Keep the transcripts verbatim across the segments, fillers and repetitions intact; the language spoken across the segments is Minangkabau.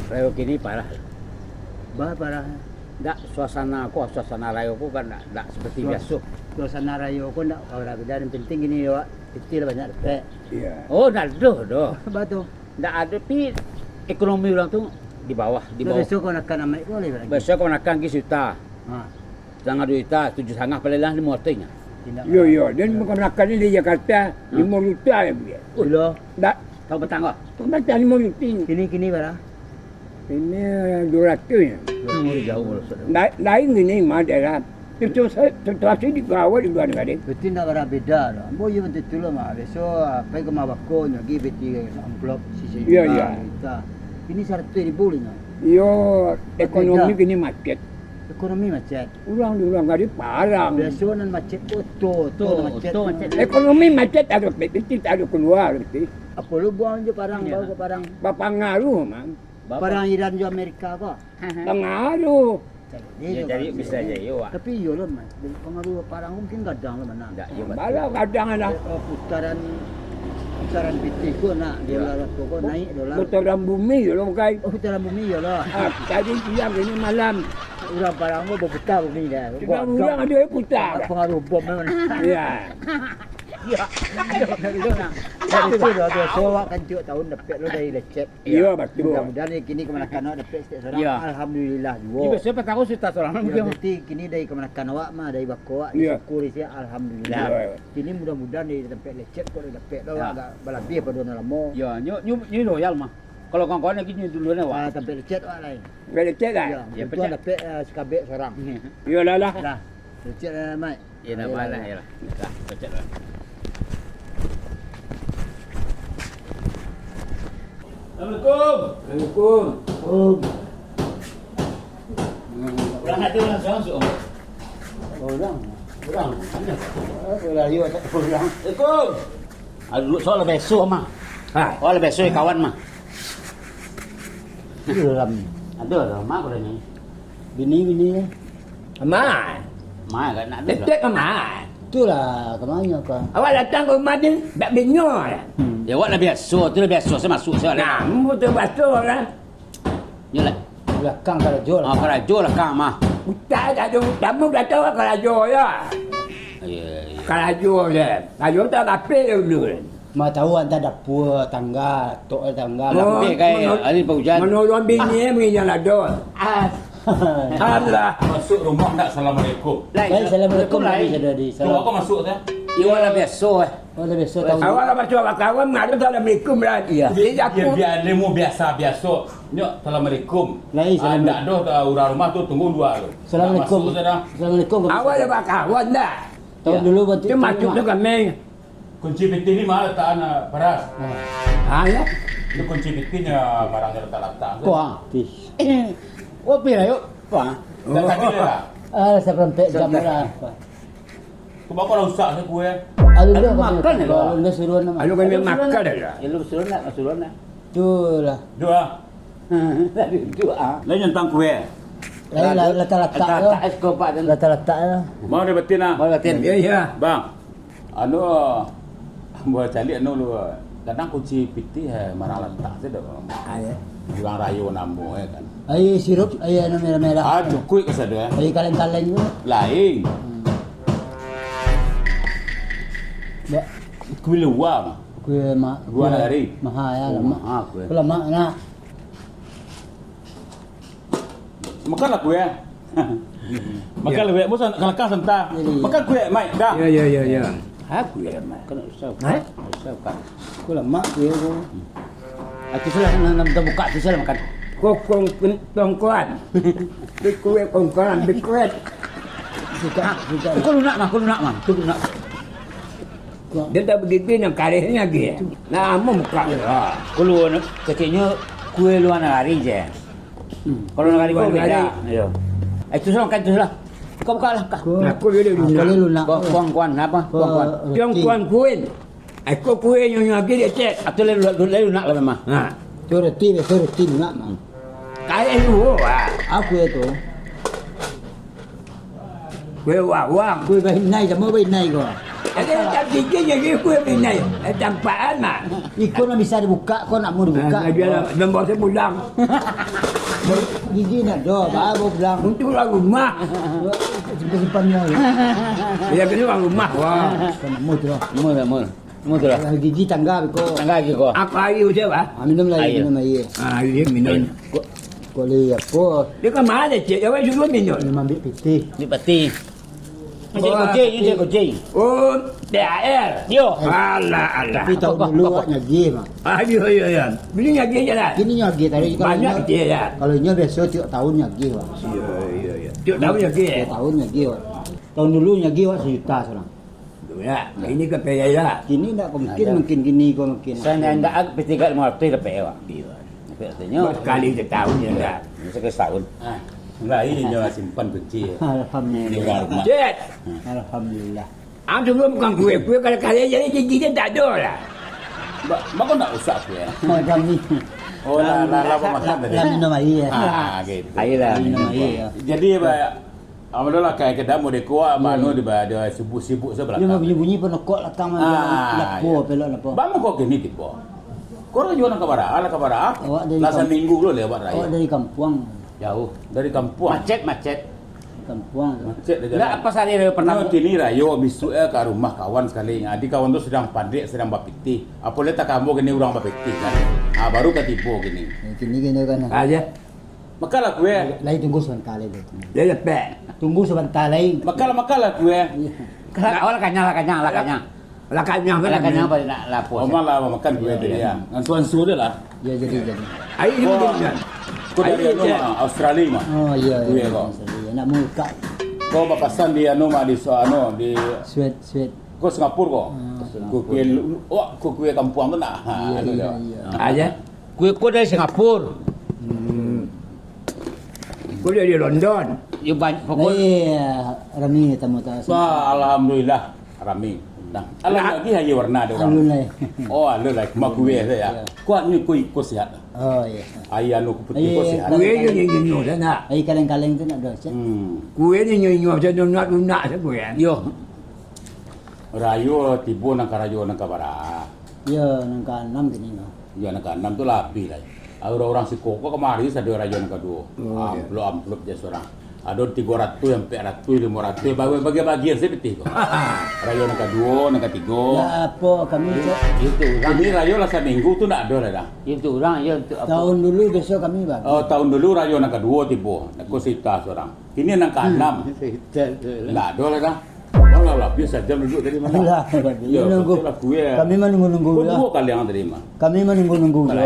Rayo kini parah. Ba parah. Ndak, suasana ko, suasana rayo ko kan ndak, ndak seperti Suas-, biaso. Suasana rayo ko ndak ka beda, yang penting kini awak pitih lah banyak dapek. Iyo. Oh, ndak ado doh. Ba tu. Ndak ado, pi ekonomi urang tu di bawah, di Ndak bawah. Biaso kamanakan amaik ko lai lagi. Biaso kamanakan gi suta. Ha. Satangah duo juta, tujuah satangah paling lah limo ratus inyo. Indak Iyo, iyo. Dan kamanakan ni di Jakarta, Hmm. limo juta lah bali. Bilo? Ndak. Taun patang ko? Taun patang limo juta. Kini, kini bara? Ini duo ratus ya. Hmm, jauh lah, saudara. Lai-, lain gini mah daerah. Situ sa-, situasi di Jawa di lua nagari. Berarti ndak bara beda doh. Ambo iyo bantu tu lah, Mak. Biaso, ah, pai ka rumah bako nyo, agi piti amplop sisi Iyo, limo iyo. juta. Ini saratuih ribu lah nyo. Iyo, Berbeda. ekonomi kini macet. Ekonomi macet. Urang di lua nagari parang. Biaso nan macet tu oto, oto Oto, nan macet. oto macet. Ekonomi macet, ado piti, ado kalua, piti. Apo lu buang je parang, Iyo. bawa ke parang. Bapangaruh, man. Bapak. Parang Iran jo Amerika ko. Pangaruh. Jadi Yo, tu jadi kan bisa sih. je, yo, Wak. Tapi iyo lah, Mas. Pengaruh parang mungkin gadang lah, mana? Ndak, yo, Balah betul. gadang lah. Eh, eh, putaran, putaran pitih ko nak, Yo. dolar apa ko, naik dolar. Putaran bumi yo lah, bukan? Oh, putaran bumi yo lah. Ah, tadi siang ini malam. Urang parang ko berputar bumi dah. Sudah Gadang. urang ada yang putar. Pengaruh bom memang. Ya. Ya. Dari tu dah, dah, so awak kan tiap tahun dapek lo dari lecet. Iyo, batua. Mudah-mudahan ni kini kamanakan awak dapek setiap sorang. Iyo. Alhamdulillah juo. Iyo, siapa tahu sudah sorang Iyo, mungkin. berarti kini dari kamanakan awak mah, dari bako awak, Iyo. disyukuri siya, alhamdulillah. Iyo. Kini mudah-mudahan dari tampek lecet ko dapek tu Iyo. agak balabiah pado nan lamo. Iyo, nyo, nyo, nyo loyal mah. Kalau kawan-kawan lagi nyo duluan awak. Ah, tampek lecet awak lai. Tampek lecet lah. Iyo, Iyo, untuang pecah. dapek, eh, sakabek sorang. Iyo lah lah. Lah, lecet lah, Mat. Iyo, nak Ayolah, bana, ayolah. iyolah. Dah, baca lah. Assalamualaikum. Waalaikumsalam. Urang ada urang sorang, Om? Urang. Urang. Mana? Urang, iyo, tak urang. Assalamualaikum. Aduh, soal biaso mah. Ha. Oh, biaso kawan mah. Iyo, Ram. Aduh, aduh, mak udah ni. Bini, bini. Amai. Amai kan nak ada. Detek amai. Itulah, kamanyo ka? Awak datang ka rumah ni, bak binyo lah. Hmm. Ya, awak lah biaso, tu lah biaso, saya masuk, saya lah. Nah, ambo tu baso lah. Yolah. Balakang karajo lah. Ah, karajo lah, Kang, mah. Utak tak ada, tamu datang karajo ya. Ya, ya. Karajo je. Karajo tak lapik dulu. Ma tahu anta dapua tangga, tok tangga. Alah, Oh, pek kai, mano-, ari Pak Ujan. Mano urang bini, eh, bini jan ado. Ah. Alah. Masuk rumah ndak assalamualaikum. Lai, Lai, assalamualaikum, assalamualaikum, lai. lai, sudah di Tu salam. Awak masuk tu? Iyo, lah biaso, eh. Oh, lah biaso tahu. Awak lah masuk awak kawan, ndak ada assalamualaikum lah. Iya. Jadi aku Biar, biar dia mau biasa-biaso. Nyok, assalamualaikum. Lai, Ah, assalamualaikum. ndak ada, ah, urang rumah tu tunggu dua tu. Assalamualaikum. Ndak masuk tu dah. Assalamualaikum. Awak lah bakawan dah. Tahu Iya. dulu bantu Dia tu, masuk Mak. tu kami. Kunci pitih ni ma latakan, ah, Paras? Ah, ya. Ni kunci pitih ni, ah, barang ni latak-latak tu. Kuah. Tih. Eh, kopi lah, yuk. Kuah. Dah tadi lah. Ah, saparampek jam Sampai. lah. Tu bako lah rusak se kue. Aduh, Aduh, dah, makan kau ya, dah. Dah suruh nama. Aduh, kami Aduh, makan suruh dah. nak. Ya, lu suruh nak, suruh nak. Tu lah. Dua. Tadi tu, ah. Lain tentang kue. Lain lah, Lalu, latak-latak latak-latak tu. es kopak tu. Latak-latak lah. Mau dia betin, ah? Mau betin. Ya, ya. Bang, anu, buah calik anu lu, kadang kunci pitih, eh, marang latak tu dah. Ah, ya. Urang rayo namo, eh, kan. Air sirup, air anu merah-merah. Ah, cukuik ka sado, eh. Air kaleng-kaleng tu. Lain. Hmm. Dak. Kue luar, mah. Kue ma-, Luar kue negeri. Mahal, ya, Oh, lemak. mahal kue. Kue lemak, nak. Makanlah kue. Makan Ya. lebih, bosan, kalakah santa. Jadi Makan kue, Mai, dah. Ya, ya, ya, ya. Ha, kue, Mai. Kan usah. Ha? Usah, kan. Kue lemak, kue tu. Aku salah, nak, nak buka tu salah makan. Kokong pen-, tongkoan. Bikue kongkoan, bikue. Suka, suka. Kau lunak mah, kau lunak mah. Tu lunak. Dia tak begitu yang karehnya lagi. Lama buka. Kalau kecilnya kue luar negeri je. Hmm. Kalau nak kali Luar kau beda. negara. Ya. Eh, tu salah, kan tu salah. Kau buka lah, kau. Kau Aku dia dulu. Kau nak. Kau lunak. Kau kuang-kuang apa? Kau Kuang-kuang. roti. Yang kuang kuin. Aku kue yang lagi dia cek. Atau lain, lain, lain lunak lah memang. Ha. Tu roti, biasa roti lunak, mah. Kaya dulu, ah. Aku itu. Kue wawang. Kue bainai, sama bainai kau. Jadi, macam gigi jadi kuih pinai. Eh, tampak anak. Iko nak bisa dibuka, kau nak mau dibuka. Ah, dia lah, nombor saya pulang. Gigi nak doh, baru pulang. Untuk orang rumah. Simpan-simpan nyo. Dia kena orang rumah, wah. Kau nak mau tu lah. Mau lah, mau. Mau tu lah. Gigi tangga biko. Tangga gigi kau. Apa air usia, Pak? Ah, minum lah, air. Minum air. Ah, air minum. Kau, kau lihat apa? Dia kan mana, cik? Dia kan suruh minum. Minum ambil pitih. Ambil pitih. Ini cek kucing, ini cek kucing. Oh, T H R. Yo. Alah, alah. Tapi tahun dulu awak nyagih, Bang. Ah, iya, iya, iya. Bini nyagih je lah. Bini nyagih tadi. Banyak je, ya. Kalau inyo biasa tiap tahun nyagih, Bang. Iya, iya, iya. Tiap tahun nyagih, ya? Tiap tahun nyagih, Bang. Tahun dulu nyagih, Bang, sejuta seorang. Ya, ini ke payah lah. Kini ndak mungkin, mungkin gini kau mungkin. Saya ndak, P tiga lima ratus dapat, Bang. Iya. Tapi artinya sekali setahun ya, enggak? Sekali setahun. Ah, enggak, ini nyo simpan kunci. Alhamdulillah. Di rumah. Cek. Alhamdulillah. Ah, dulu bukan kue, kue kalau kalian jadi gigi dia tak ada lah. Ba-, bako ndak usah kue. Macam ni. Oh, lah, lah, lah, makan tadi. Lah minum air, ya. Ah, gitu. Air lah. Minum air, ya. Jadi, Pak, Alhamdulillah, kai ka damu dek kuah, mano di ba-, dia sibuk-sibuk se balakang. Dia bunyi-bunyi panokok lakang, ah, lapo, iya. Pelok lapo. Bang, kok kini tibo? Kau rayo nan ka bara, lah ka bara. Awak dari kamp-, lah saminggu lo lewat rayo. Awak dari kampuang. Jauh, dari kampuang. Macet, macet. Kampuang. Macet dari jalan. Ndak apa sehari rayo pernah. Nah, kini rayo, bisuak, eh, ka rumah kawan sakali. Jadi kawan tu sadang padek, sadang bapitih. Apo lihat tak kamu kini urang bapitih kan. Ah, baru ka tibo kini. Ya, kini, kini kan. Aja. Makanlah kue. Lai tunggu sabanta lai tu. Dia lepek. Tunggu sabanta lai. Makanlah, makanlah kue. Iya. Lah, oh, lah kanyang, lah kanyang, lah kanyang. Lah kanyang, lah kanyang, nak lapor. Omah lah makan kue tadi, ya. Ansu-ansu dia lah. Ya, jadi, jadi. Air ni mungkin kan? Kau dari anu, mah, Australia, mah. Oh, iya, iya. Kue kau. Australia. Nak muka. Kau bapasan di anu, mah, di so-, anu, di Sweet, sweet. Kau Singapura kau? Ah. Kau kue lu-, wah, kau kue kampuang tu nak? Ha, iya, anu iya, dia. Iya. Aja. Kue ko dari Singapura. Hmm. Ko dari London. Yo, ban-, pokok. Eh, rami tamu tak. Wah, alhamdulillah, rami. Nah, alun lai aia warna dia orang. Alun lai. Oh, alun lai. Cuma kue saja. Iya. Kuatnya kau iko sehat. Oh, iya. Aia anu putih ko sehat. Kue nyo nyo nyo saja. Aia kaleng-kaleng tu nak doh, cek. Hmm. Kue nyo nyo nyo saja, lunak-lunak saja kue. Yo. Rayo tibo nan ka rayo nan ka bara. Iyo, nan ka anam kini mah. Iyo, nan ka anam tu lah abih lah. Urang-urang siko ko kamari sado rayo nan kaduo. Oh, iyo. Amplop-amplop je surang. Ado tigo ratuih, ampek ratuih, limo ratuih, bagi-bagi se pitih ko. Rayo nan kaduo, nan katigo. Lah, apo kami tu? Itu urang. Kini rayo lah saminggu tu ndak ado lah dah. Itu urang, iyo, untuk apo? Tahun dulu biaso kami bagi. Oh, tahun dulu rayo nan kaduo tibo. Ko sita surang. Kini nan ka anam. Ndak ado lah dah. Alah, lah, habis sajam duduak tadi mah. Alah, iyo, nunggu. Betul lah kue. Kami manunggu-nunggu lah. Kau duo kali ang tadi mah. Kami manunggu-nunggu lah.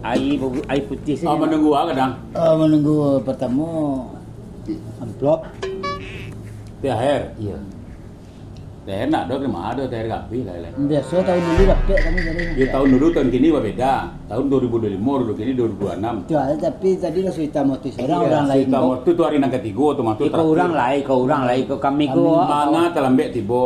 Aia, aia putih saja. Ah, manunggu ah kadang. Ah, manunggu pertamo amplop. T H R. Iyo. Teh enak doh, terima ado teh kabih lah, lah. Biaso tahun dulu dapek kami tadi. Yo, tahun dulu, tahun kini babeda. Tahun dua ribu dua puluh lima dulu, kini dua ribu dua puluh enam. Tu aja, tapi tadi lah cerita motif orang, iyo, orang lain cerita ko. Motif tu hari nan katigo tu, mah tu. Iko terakhir. Orang lain, ko orang lain, ko kami ko. Kami. Manga talambek tibo.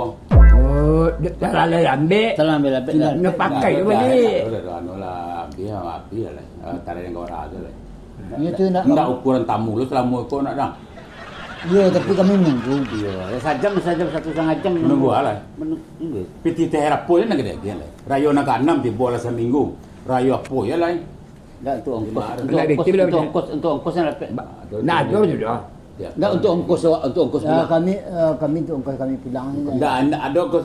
Oh, de-, talalai lambek. Talalai lambek. Nak pakai tu balik. Dah, dah, dah, anu lah, habis, habis lah. Ah, tak ada yang kau rasa lah. Iyo tu nak. Ndak ukuran tamu lu selama iko nak dah. Iyo, tapi kami menunggu. Iyo, yo sajam, sajam, satu setengah jam menunggu. Menunggu alah. Menunggu. Pitih teh apo je nan gede-gede lah. Rayo nan ka anam tibo lah saminggu. Rayo apo je lah. Ndak, untuk ongkos, untuk ongkos, untuk ongkos nan dapek. Ba-, ndak ado sudah. Ndak, untuk ongkos awak, untuk ongkos pulang. Kami, eh, kami untuk ongkos kami pulang. Ndak, ndak ado ongkos.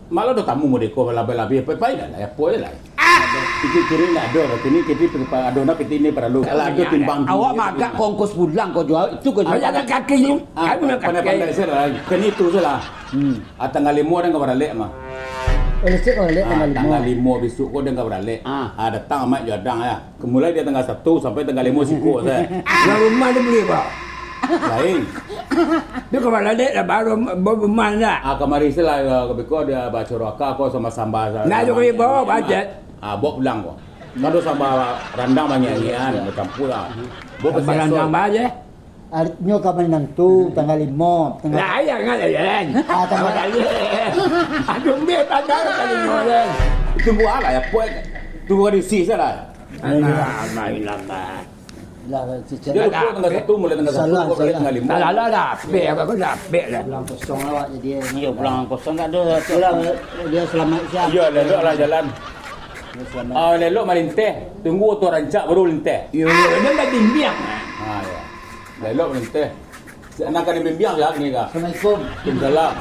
Malah ado tamu model ko, labih-labih, pai-pai lah, apo je lah. Pitih kiri ndak ado lah, kini kini ado nak pitih ni paralu. Kalau ado timbang. Awak magak ko ongkos pulang ko jua, itu ko jua. Ayo, angkat kaki ni. Ah, pandai-pandai saja lah. Kini itu saja lah. Hmm. Ah, tanggal limo den ka baralek mah. Oh, besok ka baralek tanggal limo. Ah, tanggal limo besok ko den ka baralek. Ah. Ah, datang amak jo adang ya. Mulai dari tanggal satu sampai tanggal limo siko saja. Lah rumah dia beli, Pak? Lain. Dia ka baralek lah, baru, baru rumah nak. Ah, kamari saja lah, ya, beko dia baco roka ko sama sambal. Ndak, jo kami bawa bajet. Ah, bawa pulang ko. Kan ado sambal randang banyak-banyakan, bacampur lah. Bawa sambal randang bajet. Arinyo ka manantu tanggal limo, tanggal. Lah, ayo, ngan, ayo, kan? Ah, tanggal. Aduh, ambil tanggal tanggal limo, kan? Tunggu alah, ya, puas. Tunggu di sini saja lah. Alah, main lambat. Lah, cicak. Dia lupa tanggal satu, mulai tanggal satu, salah, kau balik salah. Tanggal lima. Salah lah, dapek apa kau dapek lah. Pulang kosong lah awak jadi. Iyo, pulang kosong tak ada. Pulang, dia selamat siang. Iyo, elok lah jalan. Dia selamat. Ah, elok malinteh. Tunggu oto rancak baru linteh. Iyo, iyo, dia tak bimbang. Ah, iyo. Elok malinteh. Nak kena bimbang je ni kah? Assalamualaikum. Waalaikumsalam.